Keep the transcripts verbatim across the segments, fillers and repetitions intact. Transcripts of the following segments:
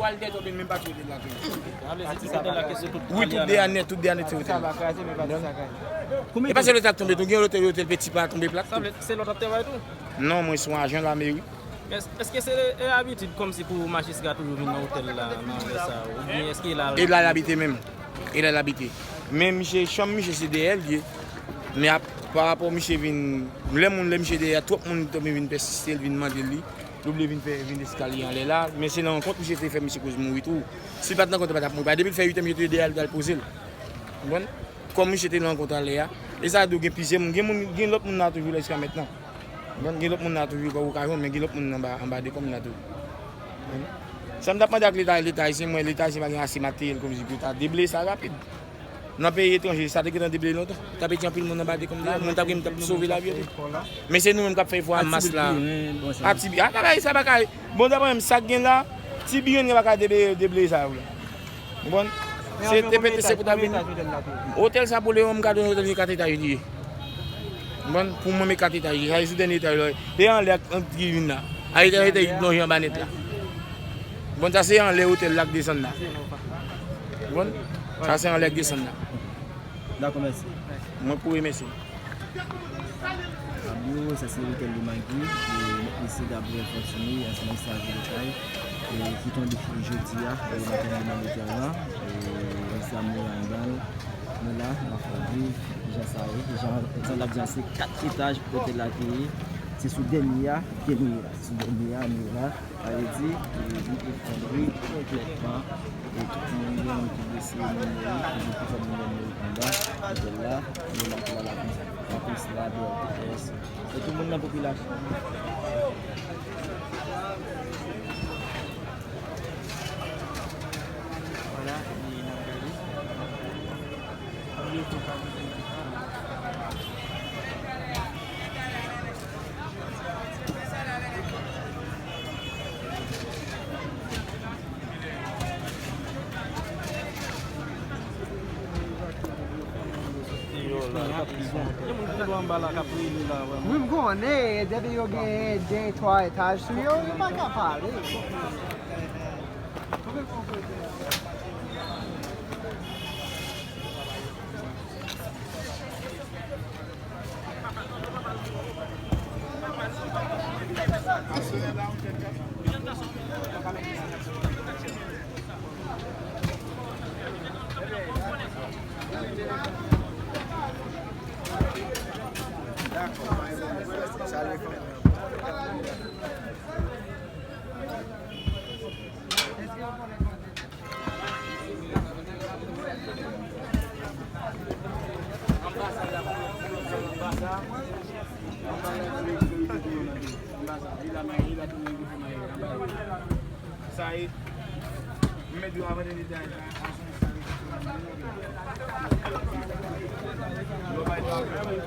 Al dèyè twòp, menm pa sou otèl la tou. Sa vle di tout otèl la ke se tout. Wi, tout dèyè nèt, tout dèyè nèt se otèl la. E pa sèl otèl k tonbe tou, gen lotèl, otèl Peti pa tonbe plat tou. Sa vle di se lòt ap travay tou? Non, mwen se yon ajan lameri. Èske se e abitid kòmsi pou majistra toujou vin nan otèl la nan lè sa a, oubyen èske e la l abite menm? E la l abite. Men misye, chanm misye se dèyè l ye. Men ap, pa rapò misye vin, lè moun, lè misye dèyè, twòp moun tanmen vin pèsiste l, vin mande l li. Li oblije vin fè, vin eskalye anlè la. Men se nan rankont misye te fè misye koz mouri tou. Si l pa t nan rankont, li pa t ap mouri. Paske depi l fè uit an, misye te dèyè l, li t al poze l. Konprann? Kòm misye te nan rankont anlè a. E sa di w gen plizyè moun. Gen moun, gen lòt moun la toujou la jiska mentnan. Bon, gen lòt moun la toujou, pa okazyon, men gen lòt moun anba, anba dekonm la tou. Sa m t ap mande ak Leta, Leta ayisyen, mwen, Leta ayisyen pa gen ase materyèl kòmsi pou ta debleye sa rapid. Nan peyi etranje, sa te gentan debleye lontan. T ap ete anpil moun anba dekonm deja, moun t ap gen, t ap sove lavi yo tou. Men se nou menm k ap fè efò a mas la. A ti bi, a, sa pa ka, bon, daprè mwen, sa k gen la, ti bi yon gen pa ka debleye, debleye sa yo la. Konprann? Se te pete se pou ta vin. Otèl sa pou Leon, m ka di w otèl gen kat etaj li ye. Konprann? Pou mwen, men kat etaj li ye. Sa se sou dènye etaj la. E anlè ak, ak ki vin la. A etaj, etaj ki plonje anba nèt la. Konprann? Sa se anlè otèl la k desann la. Konprann? Sa se anlè k desann la. Dakò, mèsi. Mwen pou remèsye. Fabio, sa se Riquelme Magui, e mèt mesye Gabriel Fortuné, ansyen majistra vil Okay, e ki tonbe jodi a, e nan tonbe nan otèl la, e majistra mouri anndan l. Nou la, n ap fè viv jan sa ye, jan, jan n ap di a, se kat etaj otèl la te ye, se sou dènye a ke nou ye la, se sou dènye a nou ye la. Sa vle di, e, li efondre konplètman. E tout moun gen moun ki blese, moun mouri, e gen plizyè moun gen mouri anndan otèl la. Moun nan ki la lapolis, lapolis la, B R T S. E tout moun nan popilasyon. Vwala, e n ap gade. Wi, m konnen, depi yo gen de, twa etaj sou yo, yo pa ka pale.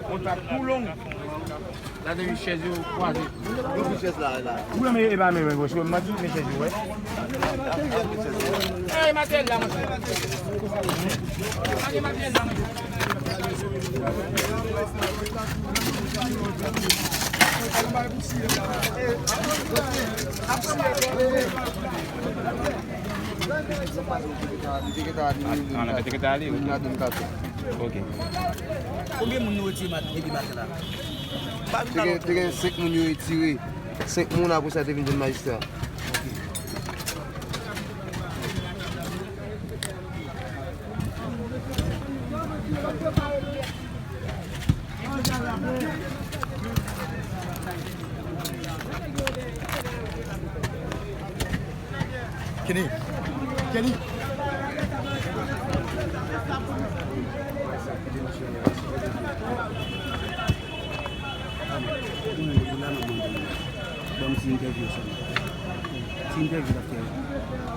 Kontak kou long. La depi chèz yo kwaze. Yo fout chèz la, la. Ou la, men e pa men, men, men, men, men, men, chèz yo, wè. Ey, maten la, monchè. Maten, maten la, monchè. Li te gentan ale, wi. Ok. Konbyen moun nou retire mat-, depi maten la? Te gen, te gen senk moun yo retire. Senk moun, apre sa, te vin jwenn majistra. Kenny. Kenny. Ban m ti entèvyou sèlman. Ti entèvyou l ap fè.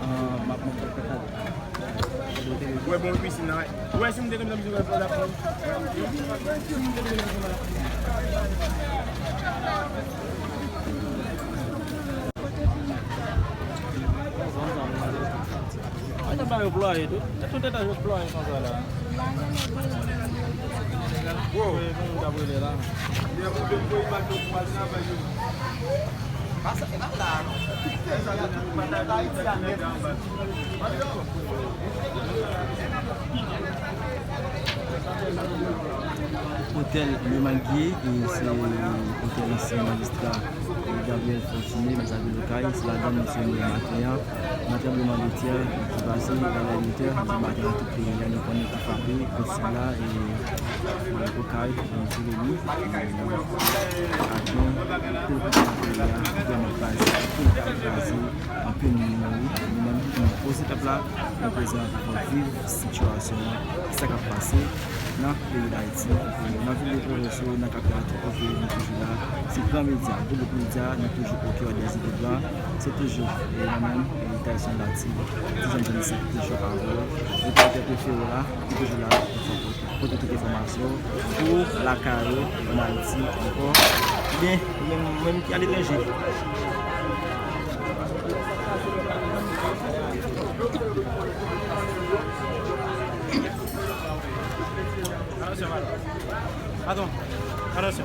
Ah, m ap, m ap, m ap, m ap, Ou wè bon pisin nan, wi. Ou wè si m te konn nan pisin nan, fò l ap pran. Si m te konn nan pisin nan, fò l ap pran. Ata ba yo plwaye tou. E tout etaj yo plwaye konsa la. Wow. Wi, moun k ap rele la. Lè moun yo voye bato pou al travay yo. Otèl Le Manguier, e se otèl ansyen majistra, e Gabriel Fortuné, majistra de Okay, se ladan l misye mouri maten an, nan tranbleman de tè ki pase nan lè uit è di maten nan tout peyi a, nou konnen ki frape kot sid la, e, e Okay, e Jeremi, e, Aken, tout peyi a, vrèman kraze, tout kraze. Anpil moun mouri, nou menm ki poze pèp la, nou prezan pou viv sitiyasyon an, sa k ap pase nan peyi Dayiti. N ap vin deplore sou nan kapital tou, kote nou toujou la. Se gran medya, gwo gwoup medya, nou toujou o kè dè zide blan. Se toujou, e, mwen menm, e, Tyson Laty, ti jèn jèn senp toujou avè w. Reportè prefere w la, ki toujou la pou pote tout enfòmasyon pou lakay ou ann Ayiti ankò, oubyen menm, menm ki aletranje. Adan, adan, sè.